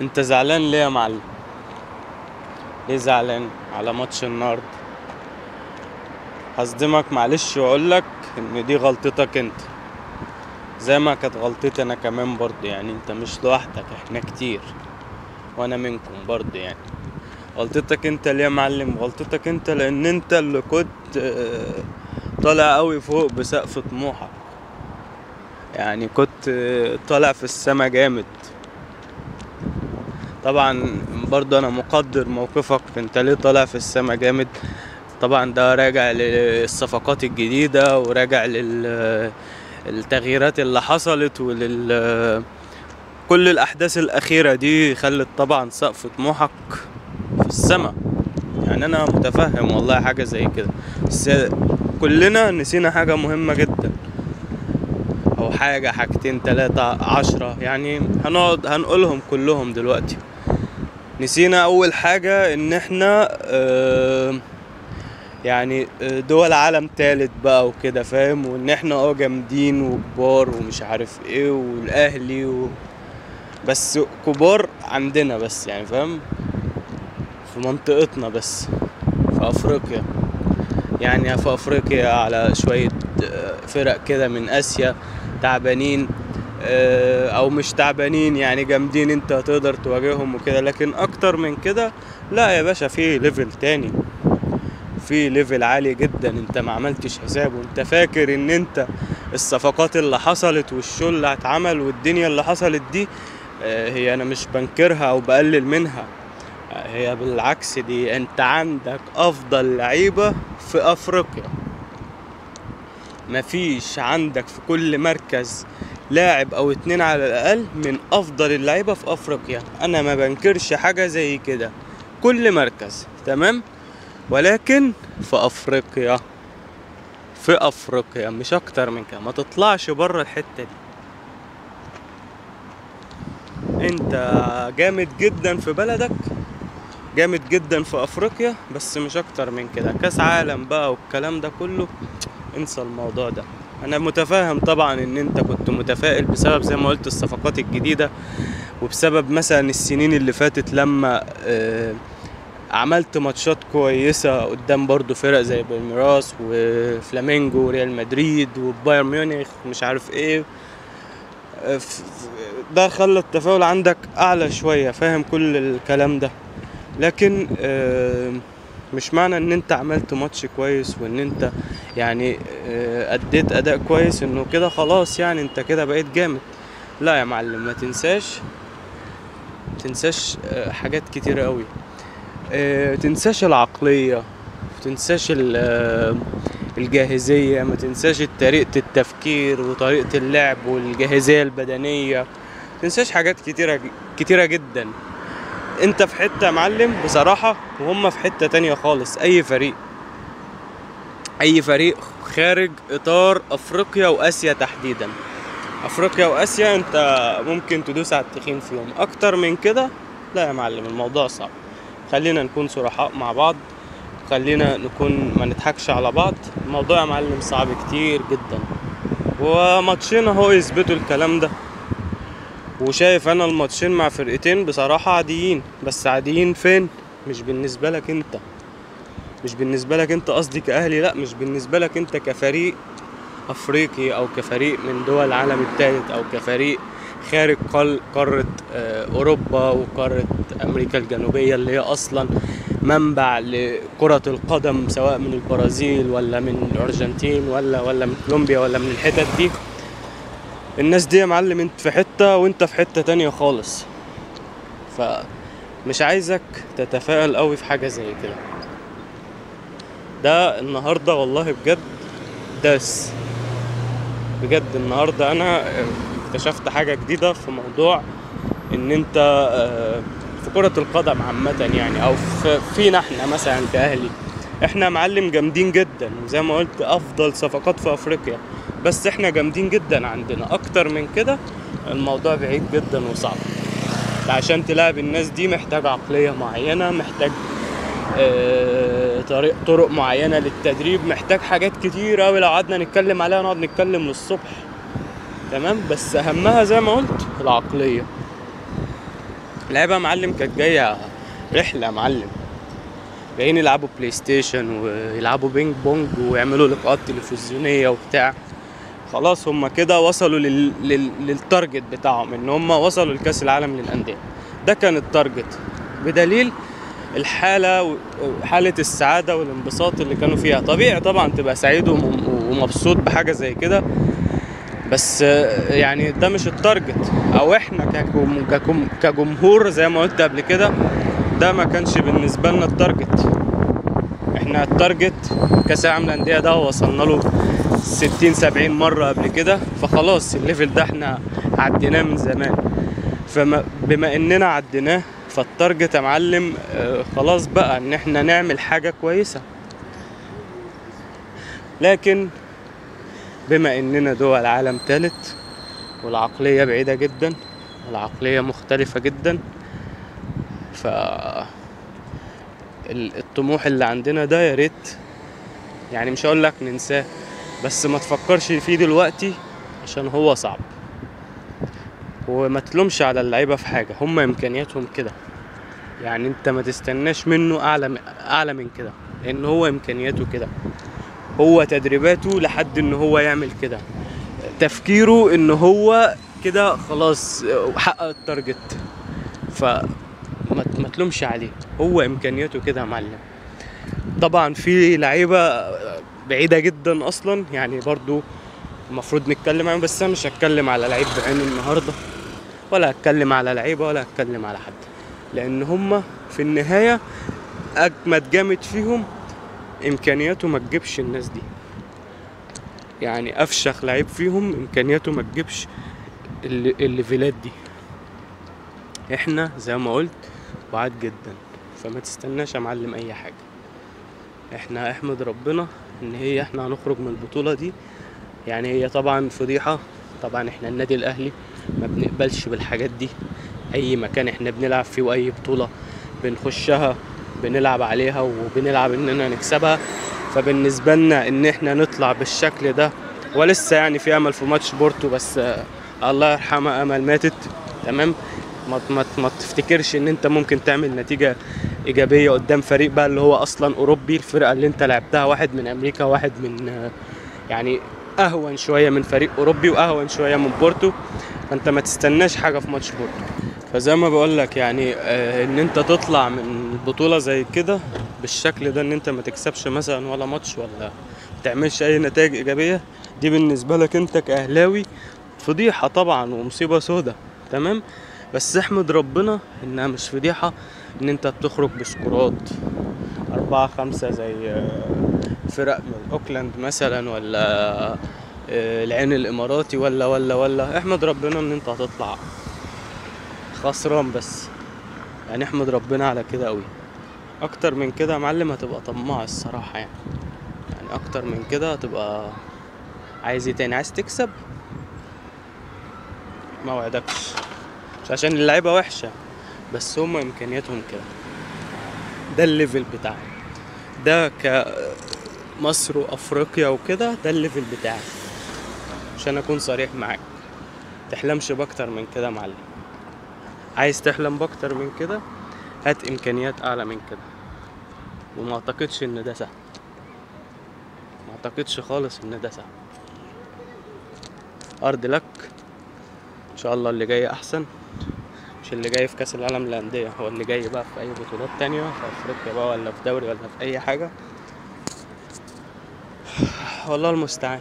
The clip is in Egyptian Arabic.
انت زعلان ليه يا معلم؟ ليه زعلان على ماتش النهارده؟ هصدمك معلش واقولك ان دي غلطتك انت، زي ما كانت غلطتي انا كمان برضه. يعني انت مش لوحدك، احنا كتير وانا منكم برضه. يعني غلطتك انت ليه يا معلم؟ غلطتك انت لان انت اللي كنت طالع قوي فوق بسقف طموحك، يعني كنت طالع في السما جامد. طبعا برضه انا مقدر موقفك، انت ليه طالع في السما جامد؟ طبعا ده راجع للصفقات الجديدة وراجع للتغييرات اللي حصلت ولل كل الأحداث الأخيرة دي خلت طبعا سقف طموحك في السما. يعني أنا متفهم والله حاجة زي كده، بس كلنا نسينا حاجة مهمة جدا، أو حاجة حاجتين 3 10، يعني هنقعد هنقولهم كلهم دلوقتي. نسينا أول حاجة إن احنا يعني دول عالم تالت بقى وكده، فاهم؟ وان احنا جامدين وكبار ومش عارف ايه والاهلي بس كبار عندنا بس، يعني فاهم، في منطقتنا بس، في افريقيا. يعني في افريقيا على شوية فرق كده من اسيا تعبانين او مش تعبانين، يعني جامدين انت تقدر تواجههم وكده، لكن اكتر من كده لا يا باشا. في level تاني، في level عالي جدا انت ما عملتش حسابه. انت فاكر ان انت الصفقات اللي حصلت والشغل اللي اتعمل والدنيا اللي حصلت دي، هي انا مش بنكرها او بقلل منها، هي بالعكس دي انت عندك افضل لعيبة في افريقيا. مفيش عندك في كل مركز لاعب او 2 على الاقل من افضل اللعيبة في افريقيا. انا ما بنكرش حاجة زي كده، كل مركز تمام، ولكن في افريقيا، في افريقيا مش اكتر من كده. ما تطلعش بره الحتة دي. انت جامد جدا في بلدك، جامد جدا في افريقيا، بس مش اكتر من كده. كاس عالم بقى والكلام ده كله انسى الموضوع ده. انا متفاهم طبعا ان انت كنت متفائل بسبب زي ما قلت الصفقات الجديدة، وبسبب مثلا السنين اللي فاتت لما عملت ماتشات كويسة قدام برضو فرق زي بالميراس وفلامينجو وريال مدريد وبايرن ميونخ مش عارف ايه، ده خلى التفاؤل عندك اعلى شوية، فاهم كل الكلام ده. لكن مش معنى ان انت عملت ماتش كويس وان انت يعني اديت اداء كويس انه كده خلاص يعني انت كده بقيت جامد. لا يا معلم، ما تنساش حاجات كتيرة قوي. تنساش العقلية، تنساش الجاهزية، ما تنساش طريقة التفكير وطريقة اللعب والجاهزية البدنية، تنساش حاجات كتيرة كتيرة جدا. انت في حتة يا معلم بصراحة، وهم في حتة تانية خالص. اي فريق، اي فريق خارج اطار افريقيا واسيا تحديدا، افريقيا واسيا انت ممكن تدوس على التخين فيهم. اكتر من كده لا يا معلم، الموضوع صعب. خلينا نكون صرحاء مع بعض، خلينا نكون ما نضحكش على بعض. الموضوع يا معلم صعب كتير جدا، وماتشين اهو يثبتوا الكلام ده. وشايف انا الماتشين مع فرقتين بصراحة عاديين، بس عاديين فين؟ مش بالنسبة لك انت، مش بالنسبة لك انت قصدي كأهلي، لا مش بالنسبة لك انت كفريق افريقي او كفريق من دول العالم الثالث او كفريق خارج قارة أوروبا وقارة أمريكا الجنوبية اللي هي أصلا منبع لكرة القدم، سواء من البرازيل ولا من الأرجنتين ولا من كولومبيا ولا من الحتت دي. الناس دي يا معلم انت في حتة وانت في حتة تانية خالص. فمش عايزك تتفائل قوي في حاجة زي كده. ده النهاردة والله بجد درس بجد. النهاردة أنا اكتشفت حاجة جديدة في موضوع ان انت في كرة القدم عامة، يعني او فينا احنا مثلا كأهلي، احنا معلم جامدين جدا وزي ما قلت افضل صفقات في افريقيا، بس احنا جامدين جدا عندنا. اكتر من كده الموضوع بعيد جدا وصعب. عشان تلعب الناس دي محتاج عقلية معينة، محتاج طرق معينة للتدريب، محتاج حاجات كتير اوي. لو قعدنا نتكلم عليها نقعد نتكلم للصبح، تمام؟ بس اهمها زي ما قلت العقلية. لعيبة معلم كانت جاية رحله معلم، جايين يلعبوا بلاي ستيشن ويلعبوا بينج بونج ويعملوا لقاءات تلفزيونية وبتاع. خلاص هم كده وصلوا لل target بتاعهم، ان هم وصلوا لكاس العالم للاندية. ده كان ال target، بدليل الحالة، حاله السعادة والانبساط اللي كانوا فيها. طبيعي طبعا تبقى سعيد ومبسوط بحاجة زي كده، بس يعني ده مش ال target. او احنا كجمهور زي ما قلت قبل كده، ده ما كانش بالنسبة لنا ال target. احنا ال target كاس العالم للاندية ده وصلنا له 60 70 مرة قبل كده، فخلاص ال level ده احنا عديناه من زمان. فبما اننا عديناه، فال target يا معلم خلاص بقى ان احنا نعمل حاجة كويسة. لكن بما اننا دول عالم تالت، والعقلية بعيدة جدا، والعقلية مختلفة جدا، ف الطموح اللي عندنا ده يا ريت يعني مش هقول لك ننساه، بس ما تفكرش فيه دلوقتي عشان هو صعب. وما تلومش على اللعيبة في حاجة، هم امكانياتهم كده، يعني انت ما تستناش منه اعلى من كده، لان هو امكانياته كده، هو تدريباته لحد ان هو يعمل كده، تفكيره ان هو كده خلاص حقق ال target. فما تلومش عليه، هو امكانياته كده يا معلم. طبعا في لعيبة بعيدة جدا اصلا، يعني برضو المفروض نتكلم عنه، بس انا مش هتكلم على لعيب بعينه النهارده، ولا هتكلم على لعيبة، ولا هتكلم على حد، لان هما في النهاية اجمد جامد فيهم امكانياته ما تجيبش الناس دي. يعني افشخ لعيب فيهم امكانياته ما تجيبش الليفلات دي. احنا زي ما قلت بعاد جدا، فما تستناش يا معلم اي حاجة. احنا احمد ربنا ان هي احنا هنخرج من البطولة دي. يعني هي طبعا فضيحة، طبعا احنا النادي الاهلي ما بنقبلش بالحاجات دي. اي مكان احنا بنلعب فيه واي بطوله بنخشها بنلعب عليها وبنلعب اننا نكسبها. فبالنسبه لنا ان احنا نطلع بالشكل ده، ولسه يعني في امل في ماتش بورتو، بس الله يرحمها امل ماتت، تمام. ما تفتكرش ان انت ممكن تعمل نتيجة ايجابية قدام فريق بقى اللي هو اصلا اوروبي، الفرقة اللي انت لعبتها واحد من امريكا، واحد من يعني اهون شوية من فريق اوروبي واهون شوية من بورتو، فانت ما تستناش حاجة في ماتش بورتو. فزي ما بقول لك يعني ان انت تطلع من بطوله زي كده بالشكل ده، ان انت ما تكسبش مثلا ولا ماتش ولا ما تعملش اي نتائج ايجابية، دي بالنسبة لك انت كاهلاوي فضيحة طبعا ومصيبه سودة، تمام. بس احمد ربنا انها مش فضيحة ان انت بتخرج بسكورات 4-5 زي فرق من اوكلاند مثلا، ولا العين الاماراتي، ولا ولا ولا. احمد ربنا ان انت هتطلع خسران بس، يعني احمد ربنا على كده قوي. اكتر من كده يا معلم هتبقى طماع الصراحة، يعني اكتر من كده هتبقى عايز ايه تاني؟ عايز تكسب؟ ما وعدكش، مش عشان اللعيبة وحشة، بس هما امكانياتهم كده، ده ال level بتاعهم، ده كمصر وافريقيا وكده، ده ال level بتاعي. عشان اكون صريح معاك، تحلمش باكتر من كده يا معلم. عايز تحلم باكتر من كده هات امكانيات اعلى من كده، وما اعتقدش ان ده سهل، ما اعتقدش خالص ان ده سهل. ارض لك ان شاء الله اللي جاي احسن، مش اللي جاي في كاس العالم للاندية، هو اللي جاي بقى في اي بطولات تانية في افريقيا بقى، ولا في دوري، ولا في اي حاجة، والله المستعان.